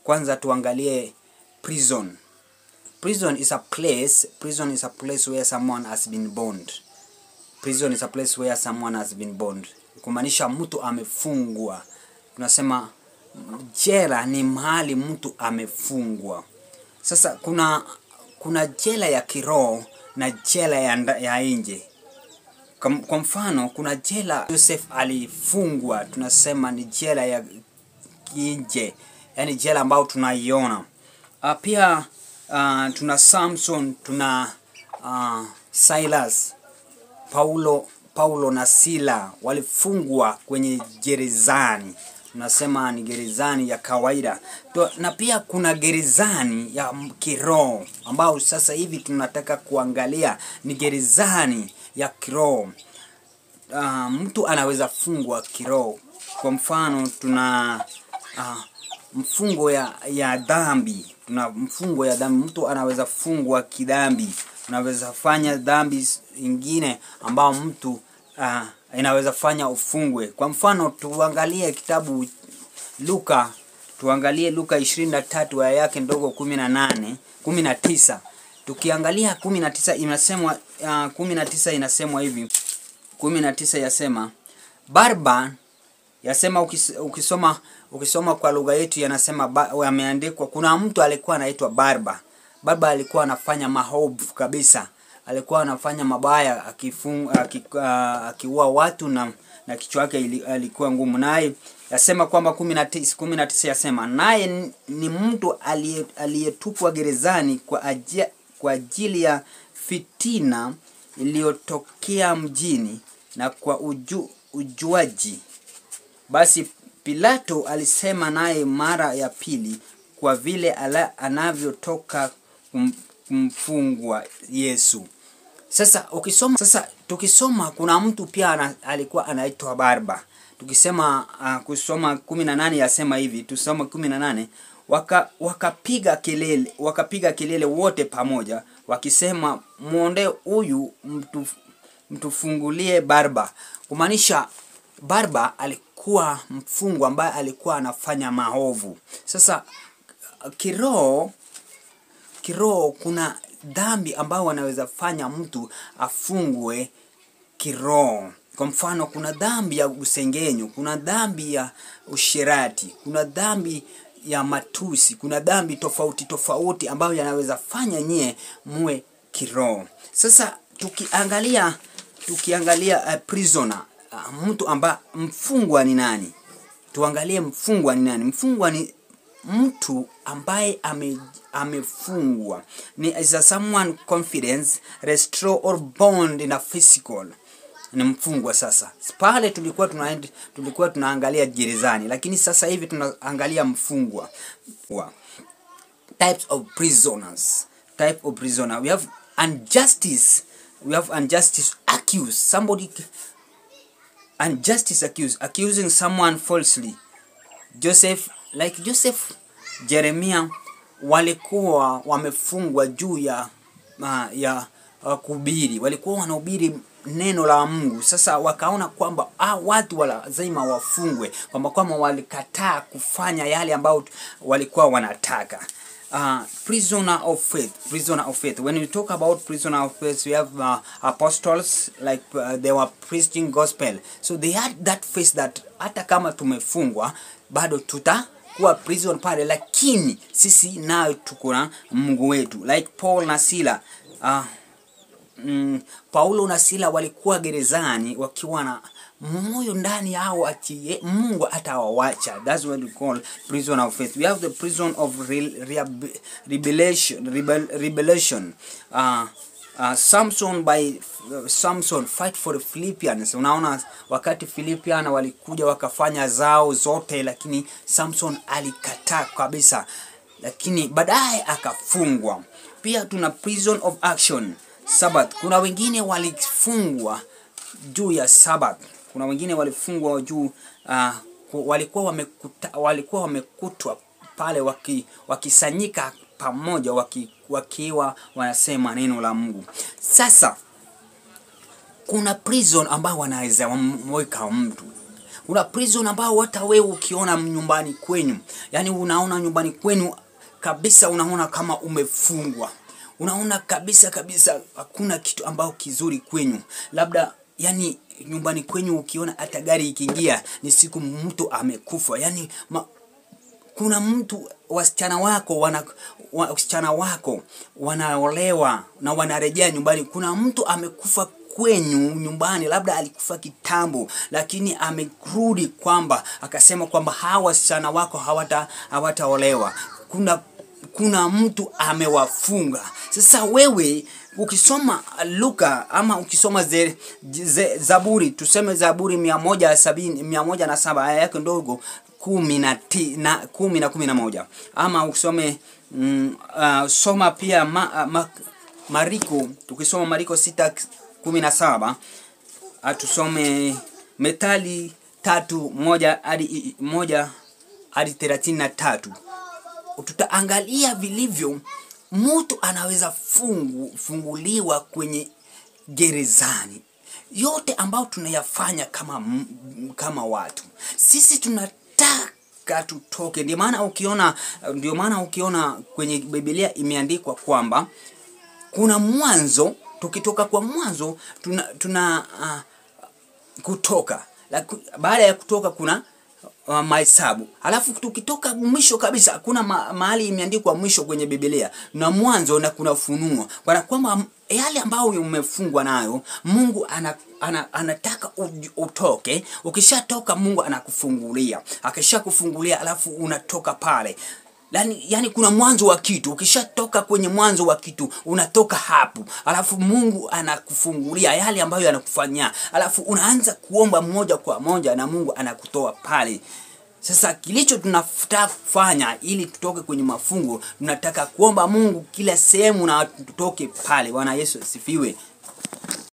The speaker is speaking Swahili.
Kwanza tuangalie prison. Prison is a place, prison is a place where someone has been bound. Prison is a place where someone has been bound. Kumaanisha mtu amefungwa. Tunasema jela ni mahali mtu amefungwa. Sasa kuna jela ya kiroho na jela ya nje. Kwa mfano kuna jela Joseph alifungwa, tunasema ni jela ya nje, yani jela ambayo tunaiona. Pia tuna Samson, tuna Silas, Paulo na Sila walifungwa kwenye gerezani. Tunasema ni gerezani ya kawaida. Na pia kuna gerezani ya kiroho ambao sasa hivi tunataka kuangalia ni gerezani ya kiroho. Mtu anaweza fungwa kiroho. Kwa mfano tuna mfungo ya dhambi. Tuna mfungo ya dhambi. Mtu anaweza fungwa kidhambi. Unaweza fanya dhambi ingine ambao mtu inaweza fanya ufungwe. Kwa mfano tuangalie kitabu Luka, tuangalie Luka 23 aya yake ndogo 18, 19. Tukiangalia 19 inasemwa, 19 inasemwa hivi. 19 yasema Barba yasema, ukisoma kwa lugha yetu yanasema, yameandikwa kuna mtu alikuwa anaitwa Barba. Barba alikuwa anafanya maovu kabisa. Alikuwa anafanya mabaya, akiua watu na kichwa yake alikuwa ngumu. Naye yasema kwamba 19 yasema naye ni mtu aliyetupwa gerezani kwa ajili ya fitina iliyotokea mjini na kwa ujuaji. Basi Pilato alisema naye mara ya pili kwa vile anavyotoka kumfungwa Yesu. Sasa ukisoma, sasa tukisoma kuna mtu pia alikuwa anaitwa Barba. Tukisema kusoma 18 yasema hivi, tusoma 18, wakapiga kelele wote pamoja wakisema muonde huyu mtufungulie Barba. Kumaanisha Barba alikuwa mfungwa ambaye alikuwa anafanya maovu. Sasa kiroho kuna dhambi ambayo wanaweza fanya mtu afungwe kiroho. Kwa mfano kuna dhambi ya usengenyo, kuna dhambi ya usherati, kuna dhambi ya matusi, kuna dhambi tofauti tofauti ambayo yanaweza fanya nyie muwe kiroho. Sasa tukiangalia prisoner, mtu ambaye mfungwa ni nani? Tuangalie mfungwa ni nani? Mfungwa ni mtu ambaye amefungwa. Ni is a someone confidence restore or bond in a physical. Ni mfungwa sasa. Pale tulikuwa tunaangalia gerezani, lakini sasa hivi tunaangalia mfungwa. Types of prisoners. Type of prisoner. We have injustice. We have injustice accused. Somebody injustice accused, accusing someone falsely. Joseph, like Joseph, Jeremia walikuwa wamefungwa juu ya kuhubiri. Walikuwa wanahubiri neno la Mungu. Sasa wakaona kwamba watu lazima wafungwe, kwamba walikataa kufanya yale ambayo walikuwa wanataka. Prisoner of faith, prisoner of faith. When you talk about prisoner of faith, we have apostles, like they were preaching gospel. So they had that faith that hata kama tumefungwa bado tutakuwa prison pale, lakini sisi nayo tuko na Mungu wetu. Like Paul na Sila. Paulo na Sila walikuwa gerezani wakiwa na moyo ndani yao ati Mungu atawawacha. That's what we call prison of faith. We have the prison of rebellion. Samson by Samson fight for the Philippians. Unaona wakati Philippians walikuja wakafanya zao zote, lakini Samson alikataa kabisa, lakini baadaye akafungwa. Pia tuna prison of action, Sabbath. Kuna wengine walifungwa juu ya Sabbath. Kuna wengine walifungwa juu walikuwa wamekutwa pale wakisanyika pamoja wakiwa wanasema neno la Mungu. Sasa kuna prison ambao wanaweza wamweka mtu. Kuna prison ambao hata wewe ukiona nyumbani kwenu, yani unaona nyumbani kwenu kabisa, unaona kama umefungwa, unaona kabisa kabisa hakuna kitu ambao kizuri kwenyu. Labda yani nyumbani kwenyu ukiona hata gari ikiingia ni siku mtu amekufa. Yani kuna mtu, wasichana wako wanaolewa na wanarejea nyumbani, kuna mtu amekufa kwenyu nyumbani, labda alikufa kitambo, lakini amerudi kwamba akasema kwamba hawa wasichana wako hawataolewa. Kuna mtu amewafunga. Sasa wewe ukisoma Luka ama ukisoma Zaburi, tuseme Zaburi 107 aya yake ndogo 10 na 10 na 11, ama ukisome soma pia Mariko, tukisoma Mariko 6:17, tusome Methali 3:1 hadi 33, tutaangalia vilivyo mtu anaweza funguliwa kwenye gerezani. Yote ambao tunayafanya kama watu, sisi tunataka tutoke. Ndio maana ukiona kwenye Biblia imeandikwa kwamba kuna mwanzo. Tukitoka kwa mwanzo tuna kutoka. Baada ya kutoka kuna mahesabu. Alafu tukitoka mwisho kabisa kuna mahali imeandikwa mwisho kwenye Biblia na mwanzo na kuna ufunuo. Kwa kwamba yale ambayo umefungwa nayo Mungu anataka utoke. Ukishatoka Mungu anakufungulia. Akishakufungulia alafu unatoka pale. Yani kuna mwanzo wa kitu. Ukishatoka kwenye mwanzo wa kitu unatoka hapo, alafu Mungu anakufungulia yale ambayo anakufanyia, alafu unaanza kuomba moja kwa moja na Mungu anakutoa pale. Sasa kilicho tunataka kufanya ili tutoke kwenye mafungo, tunataka kuomba Mungu kila sehemu na tutoke pale. Bwana Yesu asifiwe.